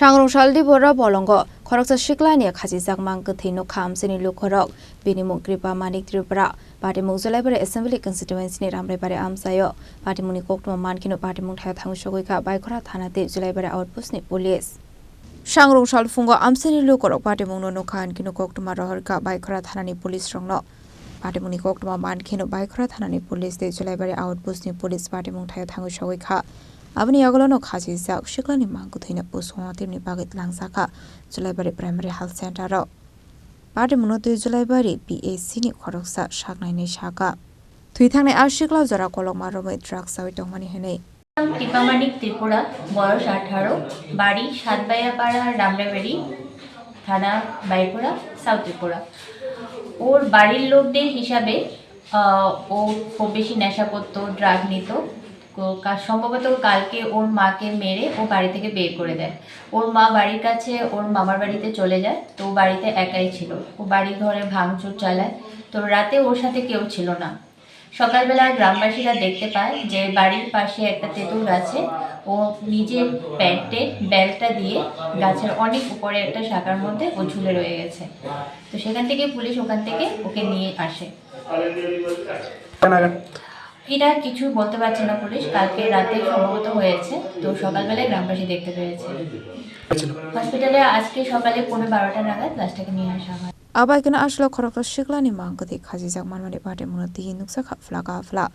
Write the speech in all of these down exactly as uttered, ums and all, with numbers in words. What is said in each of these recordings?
Thangrungsal Dibora bolongo khoroksa siklani khachijak mang kwthwi nukha amchaini lukurok. Bini mung Kripa Manik Tripura. Patimung Julaibari Assembly Constituency ni Ramraibari amchaio. Patimungni koktwma mankheno patimung thaio thangwi sogwi kha Baikhora thana tei Julaibari outpost ni police. Sangrungsal phungo amchaini lukurok patimungno nukha, hinkhe koktwma rohorkha Baikhora thanani police rokno. Patimungni koktwma mankheno Baikhora thanani police tei Julaibari outpost ni police patimung thaio thangwi sogwi kha. Aboni yagulono khachijak siklani mang kwthwino usongo tebini bagwi langjakha Julaibari Primary Health Center o. Patimungno twi Julaibari P H C ni khoroksa saknainai sakha. Thwi thangnai a sikla jora kolokma romwi drugs chawi tongmani hwnwi. নাম টিপা মানিক ত্রিপুরা, বয়স আঠারো, বাড়ি সাতবাইয়াপাড়া, রামরাবেড়ি, থানা বাইপুরা, সাউথ ত্রিপুরা। ওর বাড়ির লোকদের হিসাবে, আহ, ও খুব বেশি নেশা করতো, ড্রাগ নিত। ও কা-, সম্ভবত কালকে ওর মাকে মেরে ও বাড়ি থেকে বের করে দেয়। ওর মা বাড়ির কাছে ওর মামার বাড়িতে চলে যায়, তো ও বাড়িতে একাই ছিল। ও বাড়ি ঘরে ভাঙচুর চালায়, তো রাতে ওর সাথে কেউ ছিল না। সকালবেলা গ্রামবাসীরা দেখতে পায় যে বাড়ির পাশে একটা তেঁতুল গাছে ও নিজের প্যান্টের বেল্টটা দিয়ে গাছের অনেক উপরে একটা শাখার মধ্যে ও ঝুলে রয়ে গেছে। তো সেখান থেকে পুলিশ ওখান থেকে ওকে নিয়ে আসে। এটা কিছু বলতে পারছে না পুলিশ, কালকে রাতে সম্ভবত হয়েছে, তো সকালবেলায় গ্রামবাসী দেখতে পেয়েছে। হসপিটালে আজকে সকালে পৌনে বারোটা নাগাদ লাশটাকে নিয়ে আসা হয়। Abai keno aswk khoroksa siklani mang kwthwi khachijak manmani patimungno twi nukjakha phlaka phla.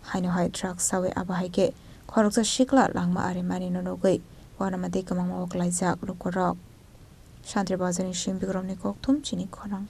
Haino hai drugs chawi abo hai khe khoroksa sikla langma arimani no nugwi uanama tei kwmangma o klaijak lukurok. Santri Bazarni Simbikramni kokthum chini khorang.